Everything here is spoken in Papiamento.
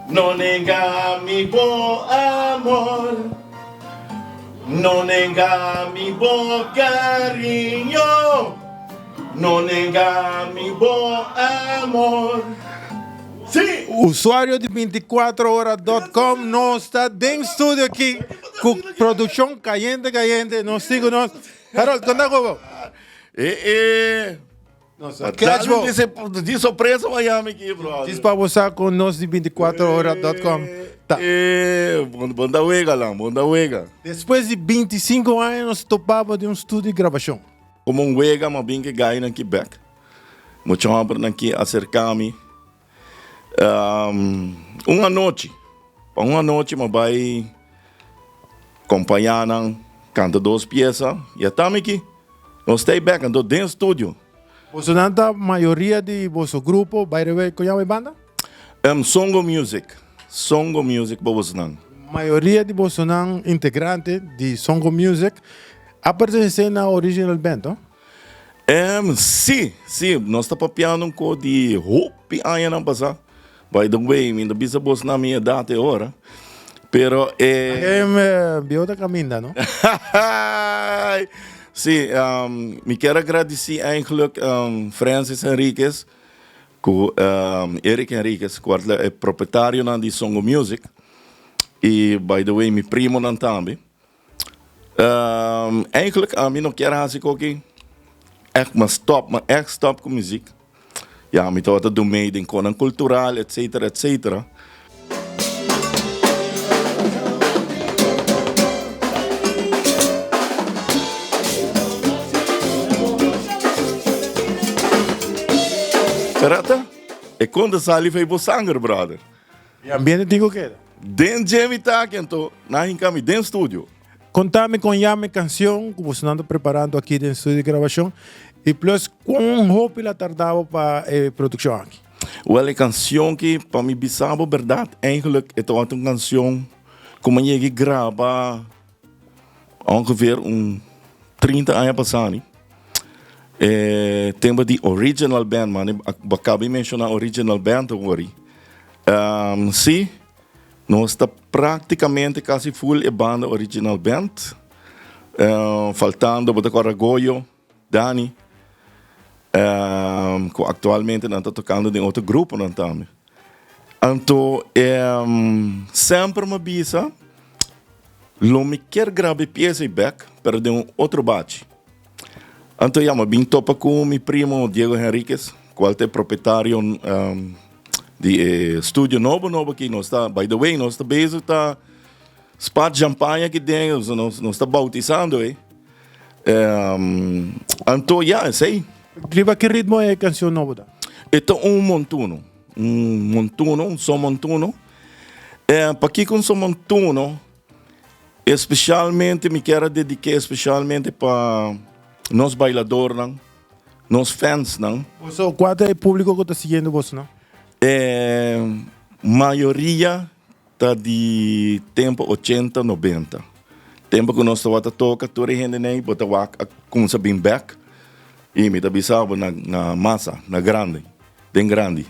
No nenga mi bo amor, no nenga mi bo cariño, no nenga mi bo amor. Sí! Usuario di binticuatro dot com nos ta den studio aki cu produccion cayente cayente nos tin cu nos Harold con ta cu bo? E e. Nos a catch bo. Di sorpresa Miami aki brother. Djis pa bo sa con nos di binticuatro dot com ta. E bon da wega lan, bon da wega. Despues di binticinco aña nos topa bo den un studio di grabacion. Como un wega ma bin ke gainan ki bek. Mucha hombernan ki acerca mi. Un anochi, pa un anochi mi a bai kompañá nan kanta dos piesa i a tami aki. Nos stay bek anto den studio. Bosonan ta mayoria di boso grupo, by the way, kon yama e banda? Songo Music, Songo Music pa bosonan. Mayoria di bosonan integrante di Songo Music a pertenesé na original band, no? Ehm, sí, sí, nos ta papiando un ko di hopi añanan pasá. By the way, mi ta bisa bos na mi edat e ora. Pero e. Em, bieu ta kaminda, no? Sí, um, mi kier agradeci eigenlijk um, Francis Henriquez ku um, Eric Henriquez, ku e propietarionan di Songo Music. I by the way, mi primonan tambe. Eigenlijk ami no kier hasi koki echt ma stop, ma echt stop ku muziek. Ya mi tabata do mee den konan kultural etcetera etcetera. Rata, e kon ta sali fei bo sanger brother. E ambiente tin ku keda. Den dje mi ta aki anto nan hinka mi den studio. Konta mi kon yama e kansion ku bosonan ta preparando aki den studio di grabashon i plus kon hopi la tarda bo pa e produkshon aki? Wèl e kansion ki pa mi bisa bo bèrdat eigentlik e tabata un kansion ku mi a yega graba ongeveer un 30 aña pasá ni. E tempo di original band man, bo acaba di menciona original band awor. Si, nos ta practicamente casi full e banda original band. Faltando bo ta corda Goyo, Dani, cu actualmente nan ta tocando den otro gruponan tambe. Anto semper mi a bisa lo mi kier graba e pieza ei bek pero den un otro bachi. Anto ya mi a bin topa ku mi primo Diego Henriquez kual ta e propietario di e studio nobo nobo aki. Nos ta by the way nos ta bezig ta spat champaña aki den nos ta bautisando ei. Anto ya esei. Riba ki ritmo e kanshon nobo ta? E ta un montuno. Un montuno, un son montuno. Pakiko un son montuno? Especialmente mi kier a dediké especialmente pa nos bailadornan, nos fansnan. Boso, kua ta e públiko ku ta siguiendo bosonan? E mayoria ta di tempo ochenta, nobenta. Tempo ku nos tabata toka tur e hendenan ei bo ta wak a kumsa bin bèk i mi ta bisa bo na na masa, na grandi, den grandi.